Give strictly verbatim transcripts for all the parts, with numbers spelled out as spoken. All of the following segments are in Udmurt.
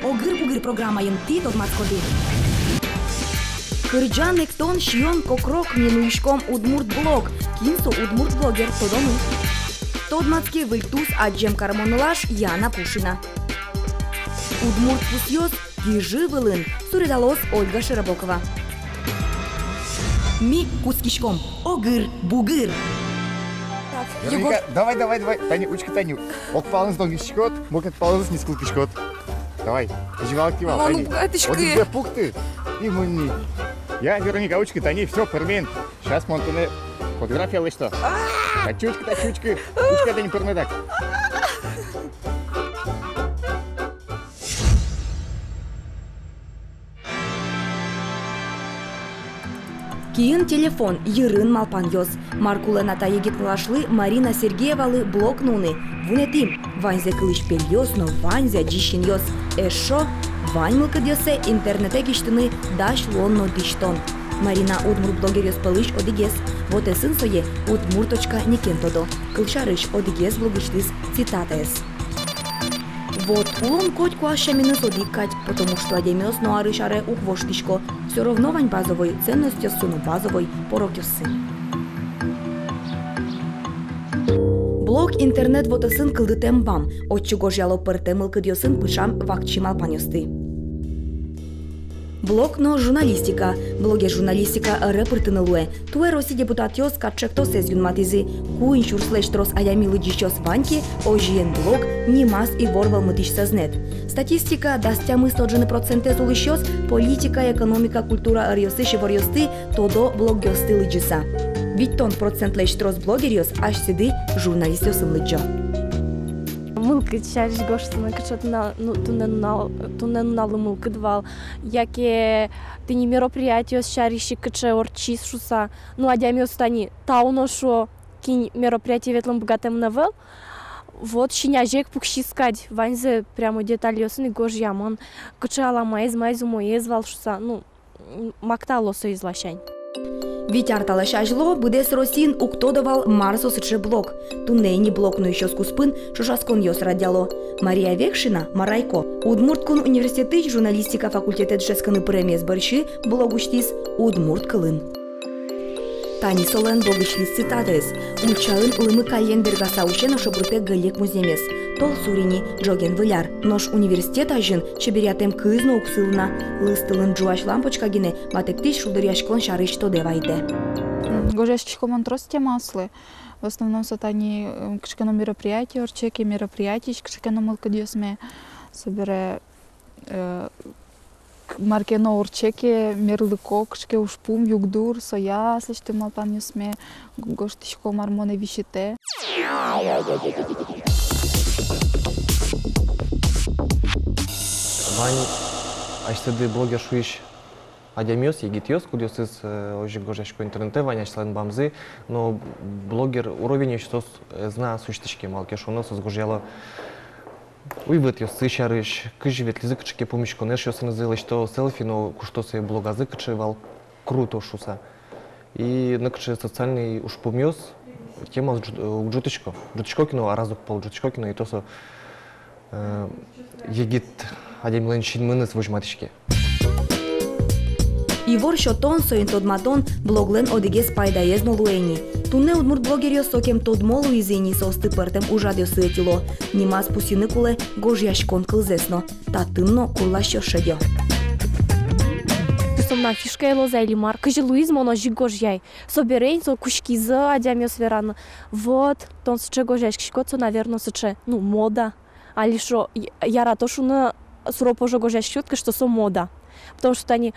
«Огыр-бугыр» программаын тӥ тодматскоды: кырӟан, эктон, сиён, кокрок. Ми нуиськом удмурт блог. Кин со удмурт блогер, тодомы. Тодматске выль туж адӟем кармон нылаш Яна Пушина. Удмурт пусъёс гижы вылын. Суредалоз Ольга Широбокова. Ми кутскиськом. Огыр-бугыр. Вероника, давай, давай, давай. Тани, учкы, тани. Ог палэныз донгиськод, мукет палэныз нискылӥськод. Давай, кызьы вал, кызьы вал, тани. Одӥг-две пукты. И мыни. Я, Вероника, учкы, тани, всё, пӧрмем. Сейчас мон тонэ фотография лэсьто. Тачучка, тачучка. Учкы, тани пӧрме дак. Киын телефон, йырын малпанъёс. Мар кулэ на та егит нылашлы Марина Сергеевалы блог нуыны? Вунэтӥм. Ваньзэ кылӥсь пельёс но ваньзэ ӟеч синъёс. Эшшо вань мылкыдъёссэ интернетэ кисьтыны дась луон но дӥсьтон. Марина удмурт блогеръёс пӧлысь одӥгез. Вотэсын сое «Удмурточка» никен тодо. Кылсярысь, одӥгез блогысьтыз цитатаез. Вот, улон котьку ас сяменыз одӥг кадь, потому что адямиос но арысь аре уг воштӥсько. Всё равно вань базовой ценностьёссы но базовой порокъёссы. Блог интернет вотэсын кылдытэм бам. Отчы гожъяло пӧртэм мылкыдъёсын пыӵам вакчи малпанъёсты. Блог но журналистика. Блогер журналистика ӧре пыртыны луэ. Туэ Россиысь депутатъёс катӵектосэз юнматӥзы. Куинь сюрслэсь трос адями лыдӟисьёс вань ке, озьыен, блог нимаз ивор вӧлмытӥсь сӧзнэт. Статистика дас тямыс но ӝыны процентэз улӥсьёс политика, экономика, культура ӧръёсысь иворъёсты тодо блогъёсты лыдӟыса. Витьтон процентлэсь трос блогеръёс асьсэды журналистъёсын лыдӟо. Мылкыд сярысь гожтыны, кыӵе туннэ, ну, туннэ нунал, туннэ нуналлы мылкыд вал, яке тӥни мероприятиос сярысь ик, кыӵе ортчиз шуса. Ну, адямиос тани тау но шуо, кин мероприятие ветлыны быгатэм но ӧвӧл. Вот, син азе ик пуксиз кадь, ваньзэ прямо детальёсын ик гожъямын, кыӵе аламаез, маиз умоез вал шуса, ну, м, мактало соиз ласянь. Вить ар талэсь азьло быдэс Россиын уг тодо вал, мар со сыӵе блог. Туннэ ини блог нуисьёс куспын ӵошатсконъёс радъяло. Мария Векшина, Марайко, Удмурт кун университетысь журналистика факультетэ дышетскыны пыремез бӧрсьы блог усьтӥз удмурт кылын. Тани солэн блогысьтыз цитатаез. Ульчаын лымы каллен бергаса усе но шобыртэ гӧлик музъемез. Толсур ини, ӝоген Выль ар. Нош университет азьын чеберъятэм кыз но уг сылы на. Лыз тылын ӝуась лампочка гинэ ватэтӥсь шулдыръяськон сярысь тодэ вайытэ. М, гожъяськисько мон трос темаослы. В основном со тани, м, кыӵе ке но мероприятие ортче ке, мероприятиысь кыӵе ке но мылкыдъёсме. Собере, э, к-, мар ке но ортче ке, мерлыко кыӵе ке ужпум, югдур, соя аслэсьтым малпанъёсме гожтӥсько, мар монэ висьытэ. Вань асьсэды блогер шуись адямиос, егитъёс, кудъёсыз, э, озьы гожъясько интернетэ, вань асьсэлэн бамзы, но блогер уровеньысь соос, э, ӧз на усьтӥське, малы ке шуоно, соос гожъяло уйвӧтъёссы сярысь, кызьы ветлӥзы кыӵе ке пумиськонэ, эшъёсынызы лэсьто селфи но кушто сое блогазы, кыӵе вал круто шуса. И нокыӵе социальной ужпумъёс, темаос ӝут-, уг ӝутӥсько. Ӝутӥсько ке но, араз уг пол, ӝутӥсько ке но, и то со, э, егит адямилэн синмыныз возьматӥське. Ивор сётон, соин тодматон блоглэн одӥгез пайдаез но луэ ини. Туннэ удмурт блогеръёс сокем тодмо луизы ини, соосты пӧртэм ужрадъёсы ӧтьыло. Нимаз пусйыны кулэ гожъяськон кылзэс но. Татын но курласьёс шедё. Со мынам фишкае луоз-а или мар, кызьы луиз, мон озьы ик гожъяй. Собере ини со кутскизы адямиос вераны: вот, тон сыӵе гожъяськиськод, со, наверно, сыӵе, ну, мода. Али шо, я-, ярато шуыны, суро-пожо гожъяськиськод ке, что со мода. Потому что тани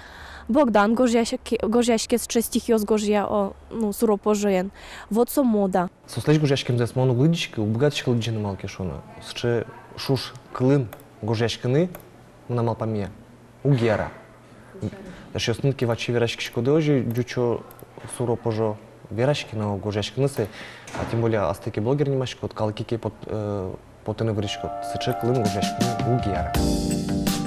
Богдан гожъяське, гожъяське сыӵе, стихъёс гожъя, о, ну, суро-пожоен. Вот со мода. Соослэсь гожъяськемзэс мон уг лыдӟиськы, уг быгатӥськы лыдӟыны, малы ке шуоно, сыӵе шуш кылын гожъяськыны мынам малпамъя уг яра. Эшъёсынтӥ ке ваче вераськиськоды озьы ӟучо, суро-пожо, вераське но гожъяськыны сое, а тем более астэ ке блогер нимаськод, калыке ке пот-, э, потыны выриськод. Сыӵе кылын гожъяськыны уг яра.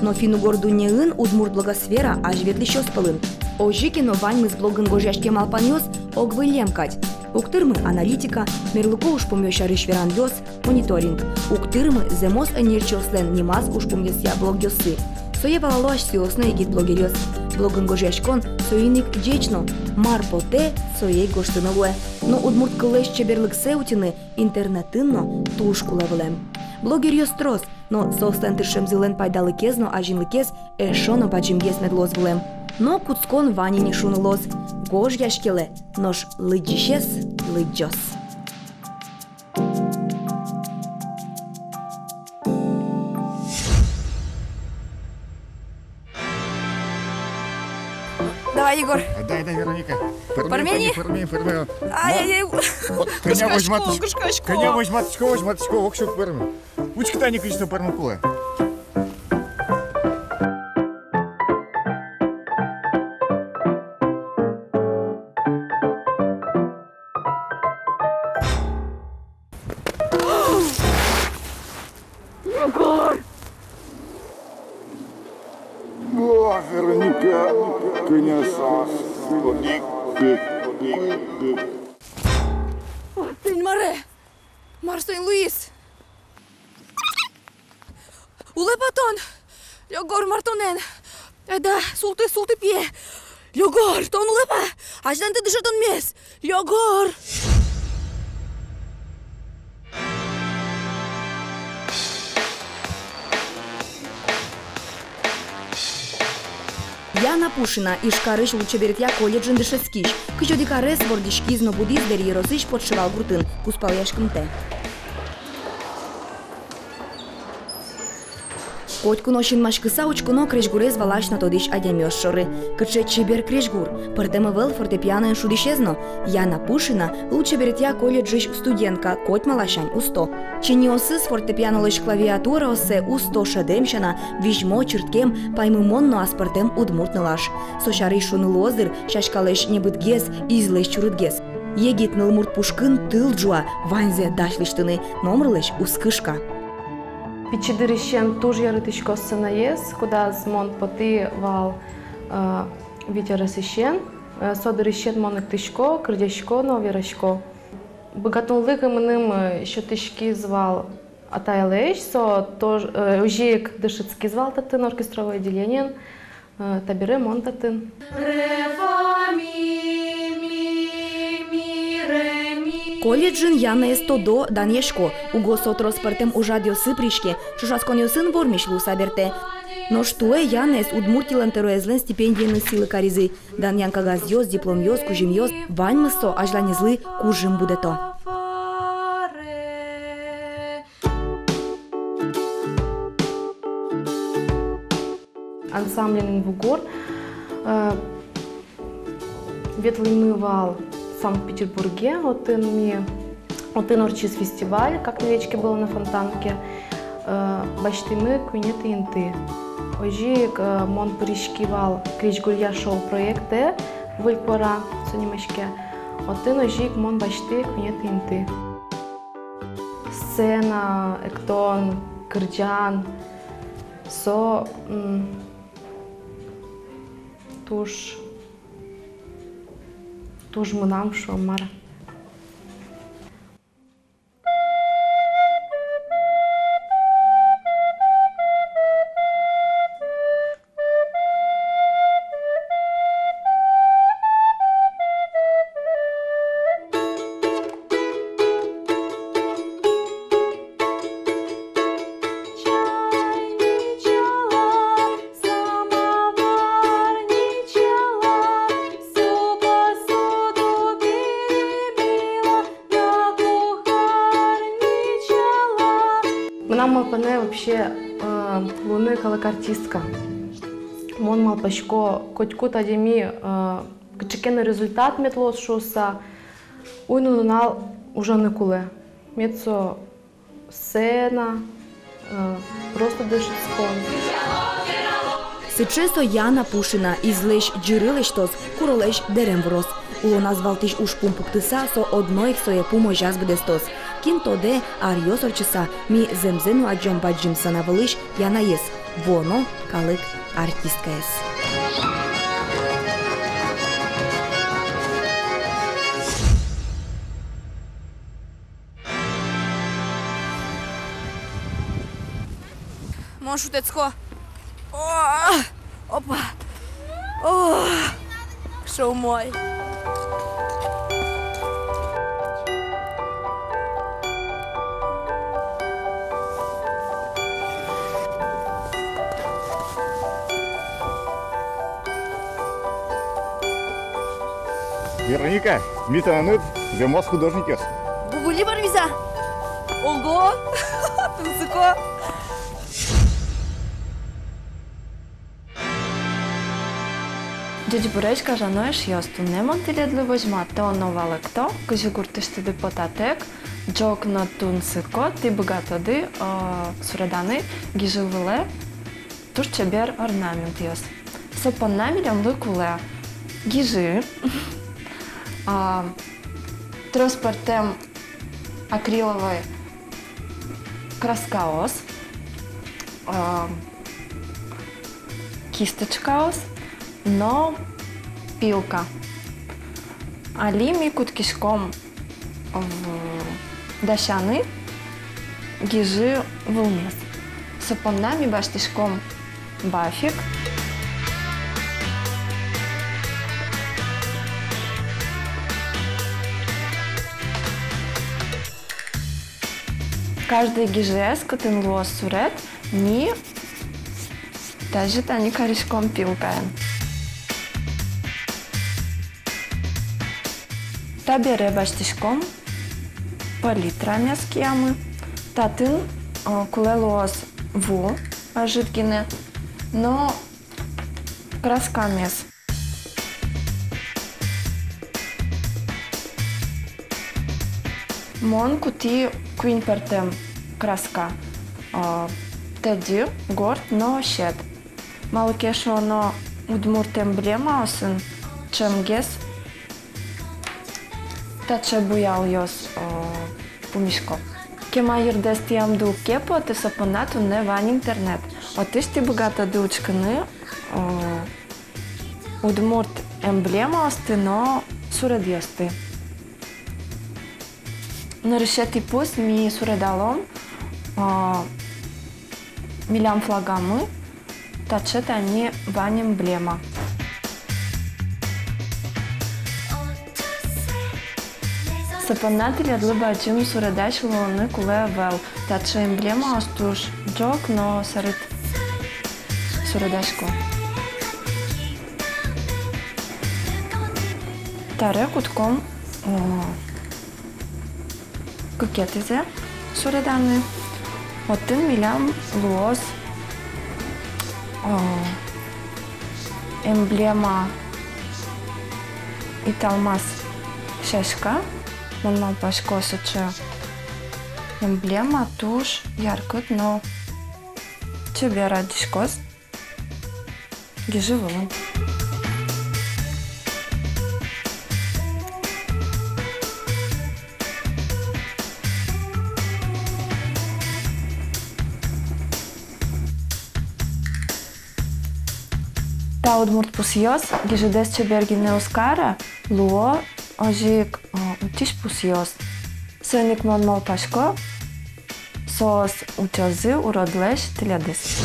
Но финн-угор дуннеын удмурт блогосфера азьветлӥсьёс пӧлын. Озьы ке но, ваньмыз блогын гожъяськем малпанъёс ог выллем кадь. Уг тырмы аналитика, мерлыко ужпумъёс сярысь веранъёс, мониторинг. Уг Тырмы зэмос ӧнерчиослэн нимаз ужпумъёсъя блогъёссы. Сое валало асьсэос но егит блогеръёс. Блогын гожъяськон соин ик ӟеч но, мар потэ, сое ик гожтыны луэ. Но удмурт кыллэсь чеберлыксэ утьыны интернетын но туж кулэ вылэм. Блогеръёс трос, но соослэн тыршемзылэн пайдалыкез но азинлыкез эшшо но бадӟымгес мед луоз вылэм. Но кутскон вань ини, шуны луоз. Гожъяськелэ, нош лыдӟисез лыдӟоз. Давай, Егор. Дай, дай, Вероника. Пӧрме, пӧрме, пӧрме, пӧрме. Ай-яй-яй. Вот, кӧня возьматӥсько, кӧня возьматӥсько, возьматӥсько, ог сюрс пӧрме. Учкы, тани кызьы со пӧрмыку луэ. Егор! О, Вероника, кӧня соос. Одӥг, кык, одӥг, кык. О, тӥни мар-а? Мар соин луиз? Улэп-а тон? Егор, мар тонэн? Айда, султы, султы, пие. Егор, тон улэп-а? Азьланьты дышетонмес. Егор! Яна Пушина, Ижкарысь лулчеберетъя колледжын дышетскись. Кызь одӥг арес вордӥськиз но будӥз Дэри ёросысь Подшивал гуртын, кузпалъяськымтэ. Котьку но синмаськыса учконо крезьгурез валась но тодӥсь адямиос шоры. Кыӵе чебер крезьгур, пӧртэм ӧвӧл фортепианоен шудӥсез но. Яна Пушина, лулчеберетъя колледжысь студентка, котьма ласянь усто. Чиньыосыз фортепианолэсь клавиатураоссэ усто шӧдэм сяна, визьмо, чырткем, паймымон но аспӧртэм удмурт нылаш. Со сярысь шуны луоз дыр, сяськалэсь небытгес, излэсь чурытгес. Егит нылмурт пушкын тыл ӝуа ваньзэ дась лэсьтыны, номырлэсь уз кышка. Пичи дырысен туж яратӥсько сценаез, кудаз мон потӥ вал, э, вить аресысен. Э, со дырысен мон эктӥсько, кырӟасько но верасько. Быгатонлык мыным, э, сётӥськиз вал атайлэсь, со тож-, э, озьы ик дышетскиз вал татын оркестровой отделениын, э, табере мон татын. Колледжын Янаез тодо, данъясько, уго со трос пӧртэм ужрадъёсы пыриське, ӵошатсконъёсын вормись луыса бертэ. Нош туэ Янаез Удмуртилэн тӧроезлэн стипендиеныз сӥлы каризы. Данъян кагазъёс, дипломъёс, кузьымъёс — ваньмыз со азьланезлы кужым будэто. Ансамблен «Инвугур», э, ветлӥмы вал Санкт-Петербурге, отын ми Отын ортчиз фестиваль «Как на речке было на фонтанке», э, басьтӥмы куинетӥ инты. Озьы ик, э, мон пыриськи вал «Крезьгуръя шоу» проектэ, «Выль куара» со нимаське. Отын озьы ик мон басьтӥ куинетӥ инты. Сцена, эктон, кырӟан — со, м, туж, туж мынам, шуом, мар-а. Мынам малпанэ вообще, э, луыны калык артистка. Мон малпасько, котькуд адями, э, кыӵе ке но результат мед луоз шуыса, уй но нунал ужаны кулэ. Мед со сцена, э, просто дышетскон. Сыӵе со Яна Пушина: излэсь ӟыры лэсьтоз, куролэсь дэрем выроз. Улоназ валтӥсь ужпум пуктыса, со одно ик сое пумозяз быдэстоз. Кин тодэ, аръёс ортчыса ми зэмзэ но адӟом бадӟым сцена вылысь Янаез, вуоно калык артисткаез. Мон шутэтско. О, опа. О, кыӵе умой. Вероника, ми тонэныд зэмос художникъёс. Бугули бӧрмиз-а? Ого! Тунсыко! Ӟечбуресь, гажано эшъёс! Туннэ мон тӥледлы возьмато но валэкто, кызьы гуртысьтыды потатэк ӝог но тунсыко тӥ быгатоды, э, суреданы гижы вылэ туж чебер орнаментъёс. Со понна милемлы кулэ гижы, а, трос пӧртэм акриловой краскаос, а, кисточкаос но пилка. Али ми кутскиськом в-, дасяны гижы вылмес. Со понна ми басьтӥськом бафик. Каждый гижыез, кытын луоз суред, ми тазьы тани кариськом пилкаен. Табере басьтӥськом палитрамес киямы. Татын, э, кулэ луоз ву ӧжыт гинэ но краскамес. Мон кутӥ куинь пӧртэм краска, э, тӧдьы, горд но сьӧд. Малы ке шуоно, удмурт эмблемаосын ӵемгес таӵе буялъёс, э, пумисько. Кема йырдэс тӥямды уг ке поты, со понна туннэ вань интернет. Отысь тӥ быгатоды учкыны, э, удмурт эмблемаосты но суредъёсты. Нырысетӥ пус ми суредалом, а, милям флагамы таӵе тани вань эмблема. Со понна тӥледлы бадӟым суредась луыны кулэ ӧвӧл. Таӵе эмблемаос туж ӝог но сэрыт суредасько. Таре кутском, о, кыкетӥзэ суреданы. Отын милям луоз, о, эмблема, италмас сяська. Мон малпасько, сыӵе эмблема туж яркыт но чебер адӟиськоз гижы вылын. Та удмурт пусъёс гижыдэс чебер гинэ уз каре, луо озьы ик, э, утись пусъёс. Соин ик мон малпасько, соос утёзы уродлэсь тӥледыз.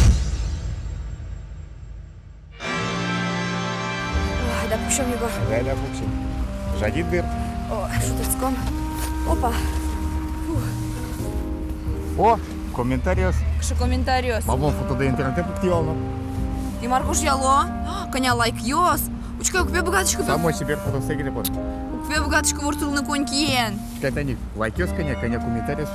Ой, да пуксём, Егор. Ой, да пуксём. Жадид дыр. О, шутэтском. Опа. Фу. О, комментариос. Кыӵе комментариос? Мон фотодэ интернетэ пуктӥ вал но. Тӥ мар кошъяло? Кӧня лайкъёс. Учке, уг пе быгатӥськы. Самой чебер фотосэ гинэ пот. Уг пе быгатӥськы ворттылыны конькиен. Учке, тани лайкъёс кӧня, кӧня комментариос.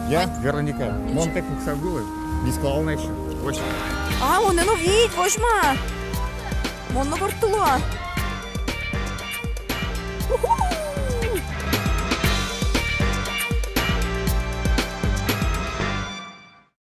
Я, Вероника, мон тэк пуксагулы, вискалал на ещё. Возьма. А, мон но вить, возьма. Мон но ворттыло. Уху!